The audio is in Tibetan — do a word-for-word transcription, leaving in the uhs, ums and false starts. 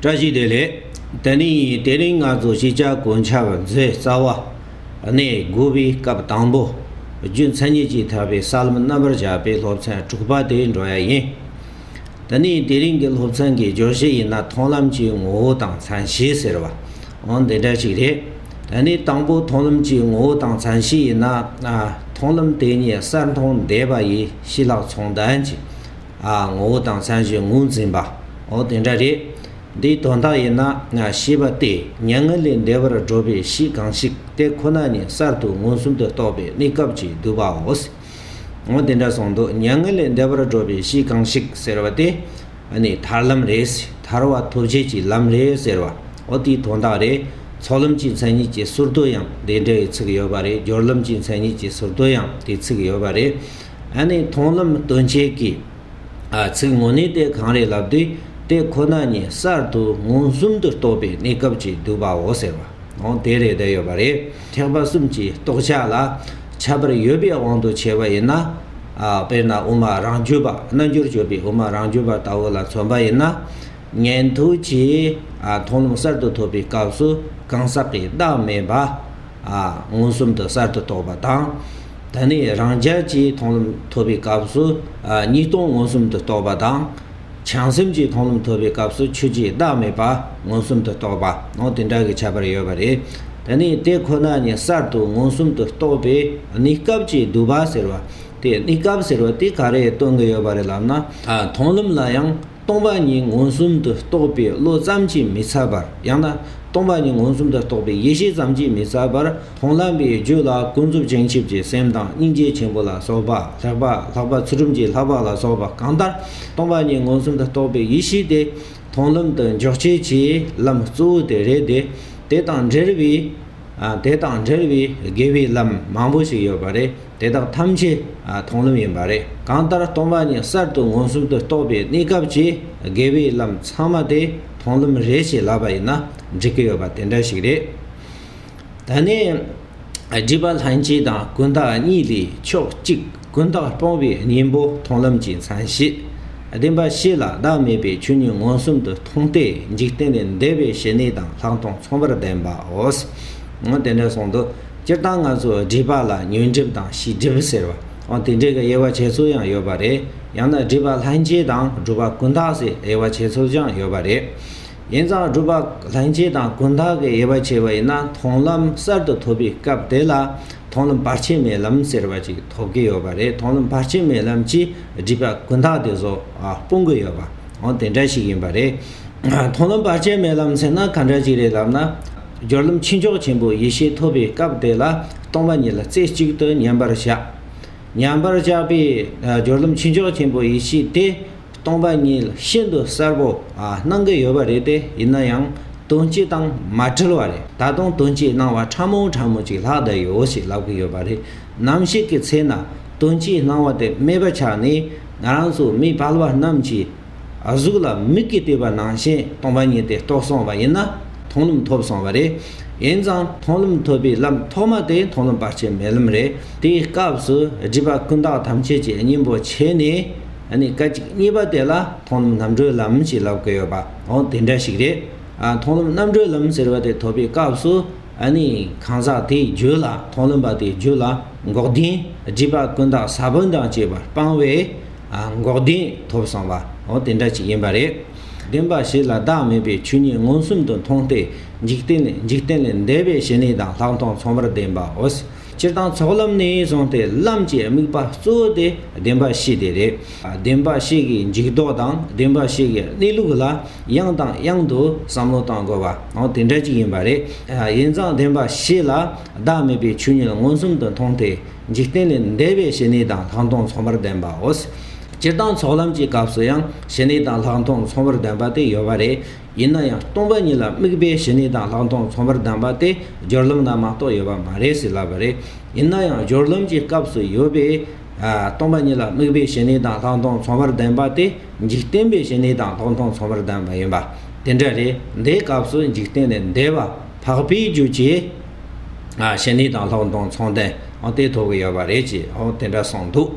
བཀྲ་ཤིས་བདེ་ལེགས། དེ་ནི་དེ་རིང་ང་ཚོ་ཤེས་བྱ་གོ་ཆ་བ་མཛོད་རྩ་བ་ནས་དགུ་པའི་སྐབས་དང་པོ། རྒྱུ་མཚན་ཉིད་ཀྱིས་ཐེག་པའི་ས་ལམ་རྣམ་པར་བཞག་པའི་སློབ་ཚན་དྲུག་པ་དེ་འགྲོ་ཡ་ཡིན། དེ་ནི་དེ་རིང་གི་སློབ་ཚན་གྱི་བརྗོད་གཞི་ཡིན་ན་མཐོང་ལམ་གྱི་ངོ་བོ་དང་མཚན་གཞི་ཟེར་བ། འོ་འདི་འདྲ་ཞིག་རེད། དེ་ནི་དང་པོ་མཐོང་ལམ་གྱི་ངོ་བོ་དང་མཚན་གཞི་ཡིན་ན། ཨ། མཐོང་ལམ་དེ་ཉིད་གསར་མཐོང་འདས་པ་ཡི་གཤིས་ལ་ཚང་དོན་གྱི། ཨ། ངོ་བོ་དང་མཚན་གཞི་ངོས་འཛིན་པ། འོ་དེ་འདྲ་རེད། འདིའི་དོན་དག་ཡིན་ན། ཤེས་པ་སྟེ་མྱ་ངན་ལས་འདས་པར་སྒྲོལ་བའི་གཤིས་གང་ཞིག་དེ་ཁོ་ན་ཉིད་གསར་དུ་མངོན་སུམ་དུ་རྟོགས་པའི་གནས་སྐབས་ཀྱི་བསྡུས་པའོ། འོ་དེ་འདྲ་གསུངས་འདུག། མྱ་ངན་ལས་འདས་པར་སྒྲོལ་བའི་གཤིས་གང་ཞིག་ཟེར་བ་དེ། ཨ་ནི་ཐར་ལམ་རེད། ཐར་བ་ཐོབ་བྱེད་ཀྱི་ལམ་རེད་ཟེར་བ། འོ་དེའི་དོན་དག་རེད། ཚོགས་ལམ་གྱི་མཚན་ཉིད་ཀྱི་ཟུར་དུ་ཡང་དེ་འདྲའི་ཚིག་ཡོད་པ་རེད། སྦྱོར་ལམ་གྱི་མཚན་ཉིད་ཀྱི་ཟུར་དུ་ཡང་དེ་ཚིག་ཡོད་པ་རེད། ཨ་ནི་མཐོང་ལམ་སྟོན་བྱེད་ཀྱི། ཨ། ཚིག་དངོས་གནས་དེ་གང་རེད་ལབ་དུས། དེ་ཁོ་ན་ཉིད་གསར་དུ་མངོན་སུམ་དུ་རྟོགས་པའི་གནས་སྐབས་ཀྱི་བསྡུས་པའོ་ཟེར་བ། འོ་དེ་རེད། བསྡད་ཡོད་པ་རེད། ཐེག་པ་གསུམ་གྱི་རྟོགས་བྱ་ལ་ཁྱད་པར་ཡོད་པའི་དབང་དུ་བྱས་པ་ཡིན་ན། ཨ། དཔེར་ན་དབུ་མ་རང་རྒྱུད་པ། རྣལ་འབྱོར་སྤྱོད་པའི་དབུ་མ་རང་རྒྱུད་པ་ལྟ་བུ་ལ་མཚོན་པ་ཡིན་ན། ཉན་ཐོས་ཀྱིས། ཨ། མཐོང་ལམ་གསར་དུ་ཐོབ་པའི་སྐབས་སུ་གང་ཟག་གི་བདག་མེད་པ། ཨ། མངོན་སུམ་དུ་གསར་དུ་རྟོགས་པ་དང་། དེ་ནས་རང་རྒྱལ་གྱིས་མཐོང་ལམ་ཐོབ་པའི་སྐབས་སུ། ཨ། གཉིས་སྟོང་མངོན་སུམ་དུ་རྟོགས་པ་དང་། བྱང་སེམས་ཀྱིས་མཐོང་ལམ་ཐོབ་པའི་སྐབས་སུ་ཆོས་ཀྱི་བདག་མེད་པ་མངོན་སུམ་དུ་རྟོགས་པ། འོ་དེ་འདྲ་གི་ཁྱད་པར་ཡོད་པ་རེད། དེ་ནས་དེ་ཁོ་ན་ཉིད་གསར་དུ་མངོན་སུམ་དུ་རྟོགས་པའི་གནས་སྐབས་ཀྱི་བསྡུས་པ་ཟེར་བ། དེ་གནས་སྐབས་ཟེར་བ་དེ་ག་རེ་སྟོན་གྱི་ཡོད་པ་རེད་ལབ་ན། ཨ། མཐོང་ལམ་ལ་ཡང་སྟོང་པ་ཉིད་མངོན་སུམ་དུ་རྟོགས་པའི་བློ་ཙམ་གྱིས་མི་ཚད་པར། ཡང་ན་སྟོང་པ་ཉིད་མངོན་སུམ་དུ་རྟོགས་པའི་ཡེ་ཤེས་ཙམ་གྱིས་མི་ཚད་པར། མཐོང་ལམ་པའི་རྒྱུད་ལ་ཀུན་རྫོབ་བྱང་ཆུབ་ཀྱི་སེམས་དང་སྙིང་རྗེ་ཆེན་པོ་ལ་སོགས་པ། ལྷག་པ་ལྷག་པ་ཚུལ་ཁྲིམས་ཀྱི་ལྷག་པ་ལ་སོགས་པ། གང་ལྟར་སྟོང་པ་ཉིད་མངོན་སུམ་དུ་རྟོགས་པའི་ཡེ་ཤེས་དེ་མཐོང་ལམ་དུ་འཇོག་བྱེད་ཀྱི་ལམ་གཙོ་བོ་དེ་རེད་དེ། དེ་དང་འབྲེལ་བའི། ཨ། དེ་དང་འབྲེལ་བའི་དགེ་བའི་ལམ་མང་པོ་ཞིག་ཡོད་པ་རེད། དེ་དག་ཐམས་ཅད། ཨ། མཐོང་ལམ་ཡིན་པ་རེད། གང་ལྟར་སྟོང་པ་ཉིད་གསར་དུ་མངོན་སུམ་དུ་རྟོགས་པའི་གནས་སྐབས་ཀྱི་དགེ་བའི་ལམ་ཚང་མ་དེ་མཐོང་ལམ་རེད་ཅེས་ལབ་པ་ཡིན་ན་འགྲིག་གི་ཡོད་པ་དེ་འདྲ་ཞིག་རེད། ད་ནི་སྒྲིབ་པ་ལྷན་སྐྱེས་དང་ཀུན་བརྟགས་གཉིས་ལས་ཕྱོགས་གཅིག། ཀུན་བརྟགས་སྤོང་བའི་གཉེན་པོ་མཐོང་ལམ་གྱི་མཚན་གཞི། བདེན་པ་བཞི་ལ་བདག་མེད་པའི་ཆོས་ཉིད་མངོན་སུམ་དུ་མཐོང་སྟེ། འཇིག་རྟེན་ལས་འདས་པའི་ཞི་གནས་དང་ལྷག་མཐོང་མཚུངས་པར་ལྡན་པའོ། འོ་དེ་འདྲ་གསུངས་འདུག། སྤྱིར་བཏང་ང་ཚོ་སྒྲིབ་པ་ལ་ཉོན་སྒྲིབ་དང་ཤེས་སྒྲིབ་ཟེར་བ། འོ་དེ་འདྲའི་གི་དབྱེ་བ་ཕྱེ་ཚུལ་ཡང་ཡོད་པ་རེད། ཡང་ན་སྒྲིབ་པ་ལྷན་སྐྱེས་དང་སྒྲིབ་པ་ཀུན་བརྟགས་ཟེར་དབྱེ་བ་ཕྱེ་ཚུལ་ཀྱང་ཡོད་པ་རེད། ཡིན་ཙང་སྒྲིབ་པ་ལྷན་སྐྱེས་དང་ཀུན་བརྟགས་ཀྱི་དབྱེ་བ་ཕྱེ་བ་ཡིན་ན། མཐོང་ལམ་གསར་དུ་ཐོབ་པའི་སྐབས་དེ་ལ་མཐོང་ལམ་བར་ཆད་མེད་ལམ་ཟེར་བ་ཅིག་ཐོབ་ཀྱི་ཡོད་པ་རེད། མཐོང་ལམ་བར་ཆད་མེད་ལམ་གྱིས་སྒྲིབ་པ་ཀུན་བརྟགས་དེ་ཚོ། ཨ། སྤོང་གི་ཡོད་པ། འོ་དེ་འདྲ་ཞིག་ཡིན་པ་རེད། མཐོང་ལམ་བར་ཆད་མེད་ལམ་ཟེར་ན་ག་འདྲ་ཅིག་རེད་ལབ་ན། སྦྱོར་ལམ་ཆོས་མཆོག་ཆེན་པོའི་ཡེ་ཤེས་ཐོབ་པའི་སྐབས་དེ་ལ་སྟོང་པ་ཉིད་ལ་རྩེ་གཅིག་ཏུ་མཉམ་པར་བཞག། མཉམ་པར་བཞག་པའི། ཨ། སྦྱོར་ལམ་ཆོས་མཆོག་ཆེན་པོའི་ཡེ་ཤེས་དེ་སྟོང་པ་ཉིད་ཤིན་ཏུ་གསལ་པོ། ཨ། སྣང་གི་ཡོད་པ་རེད་དེ། ཡིན་ན་ཡང་དོན་སྤྱི་དང་མ་བྲལ་བ་རེད། ད་དུང་དོན་སྤྱི་སྣང་བ་ཕྲ་མོ་ཕྲ་མོ་ཅིག་ལྷག་བསྡད་ཡོད་ཅེས་ལབ་ཀྱི་ཡོད་པ་རེད། ནམ་ཞིག་གི་ཚེ་ན་དོན་སྤྱིའི་སྣང་བ་དེ་མེད་པ་ཆགས་ནས། ང་རང་ཚོ་མི་ཕལ་པ་རྣམས་ཀྱིས་གཟུགས་ལ་མིག་གིས་བལྟས་པ་ནང་བཞིན་སྟོང་པ་ཉིད་དེ་རྟོགས་སོང་བ་ཡིན་ན། མཐོང་ལམ་ཐོབ་སོང་བ་རེད། ཡིན་ཙང་མཐོང་ལམ་ཐོབ་པའི་ལམ་ཐོག་མ་དེ་མཐོང་ལམ་བར་ཆད་མེད་ལམ་རེད། དེའི་སྐབས་སུ་སྒྲིབ་པ་ཀུན་བརྟགས་ཐམས་ཅད་ཀྱི་གཉེན་པོ་བྱས་ནས། ཨ་ནི་སྐད་ཅིག་གཉིས་པ་དེ་ལ་མཐོང་ལམ་རྣམ་གྲོལ་ལམ་ཞེས་ལབ་ཀྱི་ཡོད་པ། འོ་དེ་འདྲ་ཞིག་རེད། ཨ། མཐོང་ལམ་རྣམ་གྲོལ་ལམ་ཟེར་བ་དེ་ཐོབ་པའི་སྐབས་སུ། ཨ་ནི་གང་ཟག་དེའི་རྒྱུད་ལ། མཐོང་ལམ་པ་དེའི་རྒྱུད་ལ་འགོག་བདེན། སྒྲིབ་པ་ཀུན་བརྟགས་ས་བོན་དང་བཅས་པ་སྤངས་པའི། ཨ། འགོག་བདེན་ཐོབ་སོང་བ། འོ་དེ་འདྲ་ཅིག་ཡིན་པ་རེད། བདེན་པ་བཞི་ལ་བདག་མེད་པའི་ཆོས་ཉིད་མངོན་སུམ་དུ་མཐོང་སྟེ། འཇིག་རྟེན་ལས། འཇིག་རྟེན་ལས་འདས་པའི་ཞི་གནས་དང་ལྷག་མཐོང་མཚུངས་པར་ལྡན་པའོ། སྤྱིར་བཏང་ཚོགས་ལམ་ནས་བཟུང་སྟེ་ལམ་གྱི་དམིགས་པ་གཙོ་བོ་དེ་བདེན་པ་བཞི་དེ་རེད། བདེན་པ་བཞི་གི་འཇུག་ལྡོག་དང་། བདེན་པ་བཞི་གི་གནས་ལུགས་ལ་ཡང་དང་ཡང་དུ་བསམ་བློ་གཏང་དགོས་པ། འོ་དེ་འདྲ་ཅིག་ཡིན་པ་རེད། ཡིན་ཙང་བདེན་པ་བཞི་ལ་བདག་མེད་པའི་ཆོས་ཉིད་མངོན་སུམ་དུ་མཐོང་སྟེ། འཇིག་རྟེན་ལས་འདས་པའི་ཞི་གནས་དང་ལྷག་མཐོང་མཚུངས་པར་ལྡན་པའོ། སྤྱིར་བཏང་ཚོགས་ལམ་གྱི་སྐབས་སུ་ཡང་ཞི་གནས་དང་ལྷག་མཐོང་མཚུངས་པར་ལྡན་པ་དེ་ཡོད་པ་རེད། ཡིན་ན་ཡང་སྟོང་པ་ཉིད་ལ་དམིགས་པའི་ཞི་གནས་དང་ལྷག་མཐོང་མཚུངས་པར་ལྡན་པ་དེ་སྦྱོར་ལམ་ན་མ་གཏོགས་ཡོད་པ་མ་རེད་ཟེར་ལབ་པ་རེད། ཡིན་ན་ཡང་སྦྱོར་ལམ་གྱི་སྐབས་སུ་ཡོད་པའི། ཨ། སྟོང་པ་ཉིད་ལ་དམིགས་པའི་ཞི་གནས་དང་ལྷག་མཐོང་མཚུངས་པར་ལྡན་པ་དེ་འཇིག་རྟེན་པའི་ཞི་གནས་དང་ལྷག་མཐོང་མཚུངས་པར་ལྡན་པ་ཡིན་པ་དེ་འདྲ་རེད། འདིའི་སྐབས་སུ་འཇིག་རྟེན་ལས་འདས་པ་འཕགས་པའི་རྒྱུད་ཀྱི། ཨ། ཞི་གནས་དང་ལྷག་མཐོང་མཚུངས་ལྡན། འོ་དེ་ཐོབ་ཀྱི་ཡོད་པ་རེད་ཅེས། འོ་དེ་འདྲ་གསུངས་འདུག།